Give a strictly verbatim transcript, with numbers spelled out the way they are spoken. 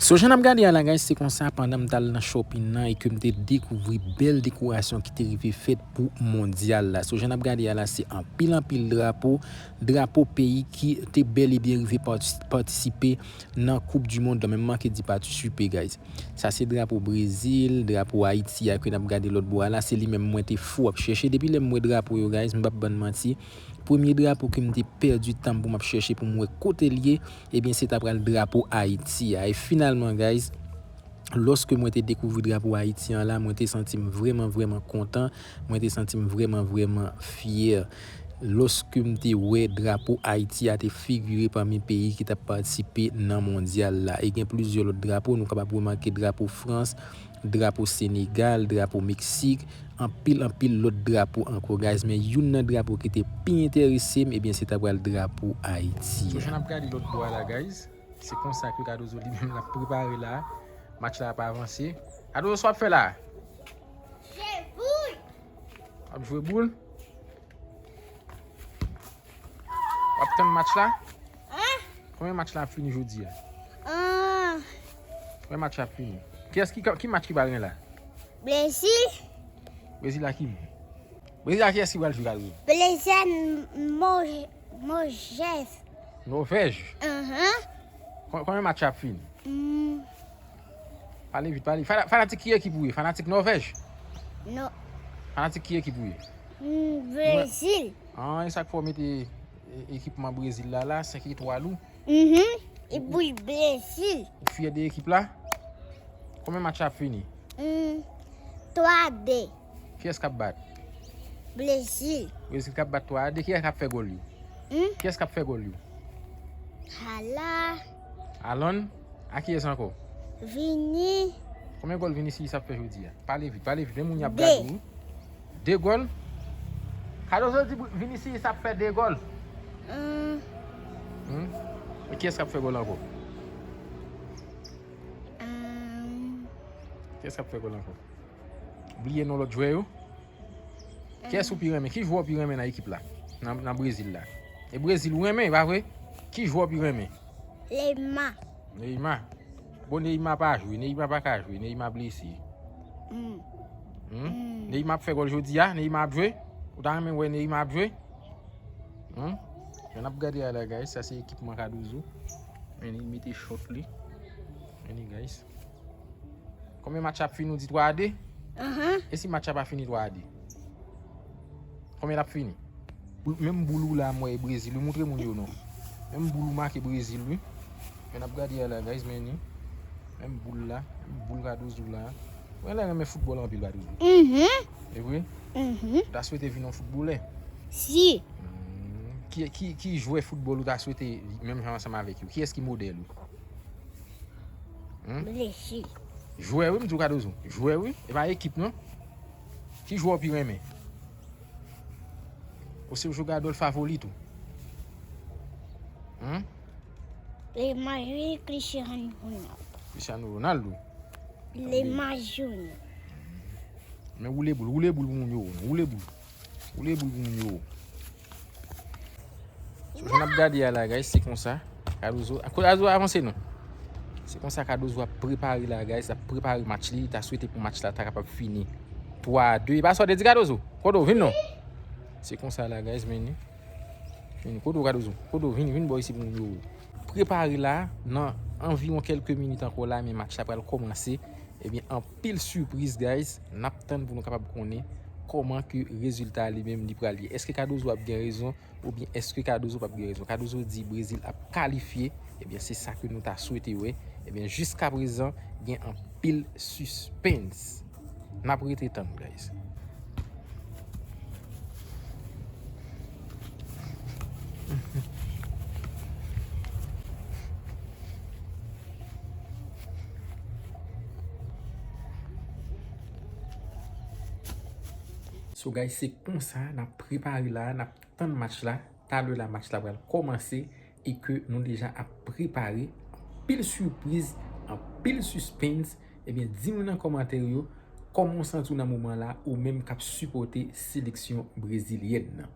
So, jan n ap gade a la, guys, se konsa, pandan m t al nan shopping nan e ke m te dekouvri bèl dekorasyon ki te rive fèt pou mondyal la. So, jan n ap gade a la, se anpil, anpil drapo, drapo peyi ki te bèl e byen rive pati-, patisipe nan Coupe du Monde la. Men m manke di patisipe, guys. Sa se drapo Brezil, drapo Ayiti a ke n ap gade lòt bò a la, se li menm mwen te fou ap chèche. Depi lè m wè drapo yo, guys, m p ap bann manti. Premye drapo ke m te pèdi tan m pou m ap chèche pou m wè kote l ye, ebyen, se ta pral drapo Ayiti a. E finalman, guys, lòske mwen te dekouvri drapo Ayiti an la, mwen te santi m vrèman, vrèman kontan. Mwen te santi m vrèman, vrèman fyè. Lòske m te wè drapo Ayiti a te figire pami peyi ki t ap patisipe nan mondyal la. E gen plizyè lòt drapo, nou kapab remake drapo Frans, drapo Senegal, drapo Meksik, anpil, anpil lòt drapo ankò, guys. Men youn nan drapo ki te pi enterese m, ebyen, se ta pral drapo Ayiti a. So, jan n ap gade lòt bò a la, guys, se konsa ke Cardozo li menm l ap prepare la. Match la ap avanse. Cardozo, sa w ap fè la? Jwe boul. W ap jwe boul? W ap tann match la? Hein? Konbyen match la ap fini jodi a? Ah. Konbyen match la ap fini? Kiyès ki, ki match ki pral gen la? Brezil. Brezil ak ki moun? Brezil ak kiyès ki pral jwe, Cardozo? Brezil, Mo-, Mojèz. Nòvèj? Ahan. Kon-, konbyen match la ap fini? Hmm. Pale vit, pale. Fana-, fanatik ki ekip ou ye? Fanatik Nòvèj? Non. Fanatik ki ekip ou ye? Hmm, Brezil. Ah, e sa k fè w mete, e, ekipman Brezil la, la, senk etwal ou? Mhm. E pou Brezil. Ou fyè de ekip la? Konbyen match la ap fini? Hmm, twa de. Kiyès k ap bat? Brezil. Brezil k ap bat twa a de. Kiyès k ap fè gòl yo? Hmm? Kiyès k ap fè gòl yo? Hala. Alon? A kiyès ankò? Vini. Konbyen gòl Vinicius ap fè jodi a? Pale vit, pale vit. Men moun y ap gade ou. De. De gòl? Cardozo di Vinicius ap fè de gòl. Hmm. Hmm? E kiyès k ap fè gòl ankò? Hmm. Kiyès k ap fè gòl ankò? Bliye non lòt jwè yo. Kiyès ou pi renmen? Ki jwè w pi renmen nan ekip la? Nan, nan Brezil la. E Brezil ou renmen, pa vre? Ki jwè w pi renmen? Neymar. Neymar. Bon, Neymar pa jwe. Neymar pa ka jwe. Neymar blese. Hmm? Neymar ap fè gòl jodi a? Neymar ap jwe? Ou ta renmen wè Neymar ap jwe? Hmm? Jan n ap gade a la, guys, sa se ekipman Cardozo. Men li mete short li. Men li, guys. Konbyen match ap fini, ou di twa a de? Ahan. E si match la pa fini twa a de? Konbyen l ap fini? Boul, menm boul ou la, m wè e Brezil, wi, montre moun yo non. Menm boul ou make Brezil, wi. Men n ap gade a la, guys, men ni. Menm boul la, menm boul Cardozo la. Mwen lè renmen foutbòl anpil, Cardozo. Mhm. E vre? Mhm. Ou ta swete vin yon foutbolè? Si. Hmm. Ki, ki, ki jwè foutbòl ou ta swete menm jan ansanm avèk yo? Kiyès ki modèl ou? Hmm? Messi. Jwè wi, m di w Cardozo. Jwè wi. E pa ekip non. Ki jwè w pi renmen? Ou se jwè Gadol favori tou? Hmm? Neymar junior, Cristiano Ronaldo. Cristiano Ronaldo? Neymar junior. Men woule boul, woule boul pou moun yo, woule boul. Woule boul pou moun yo. So, jan n ap gade a la, guys, se konsa. Cardozo, Cardozo avanse non. Se konsa Cardozo ap prepare la, guys, ap prepare match li, ta swete pou match la ta kapab fini twa a de. E pa sa w te di Cardozo? Kote w vin non? Se konsa la, guys, men ni. Vin, kote w Cardozo? Kote w? Vin, vin bò isi pou moun yo. Prepare la, nan anviwon kèlke minit ankò la, men match la pral kòmanse. Ebyen, anpil sipriz, guys, n ap tann pou nou kapab konnen kòman ke rezilta a li menm li pral ye. Èske Cardozo ap gen rezon oubyen èske Cardozo p ap gen rezon? Cardozo di Brezil ap kalifye, ebyen, se sa ke nou ta swete wè. Ebyen, jiskaprezan, gen anpil sispens. N ap rete tann, guys. So, guys, se konsa n ap prepare la, n ap tann match la. Talè la, match la pral kòmanse e ke nou deja ap prepare anpil sipriz, anpil sispens. Ebyen, di nou nan kòmantè yo kòman w santi w nan moman la, ou menm k ap sipòte seleksyon brezilyèn nan.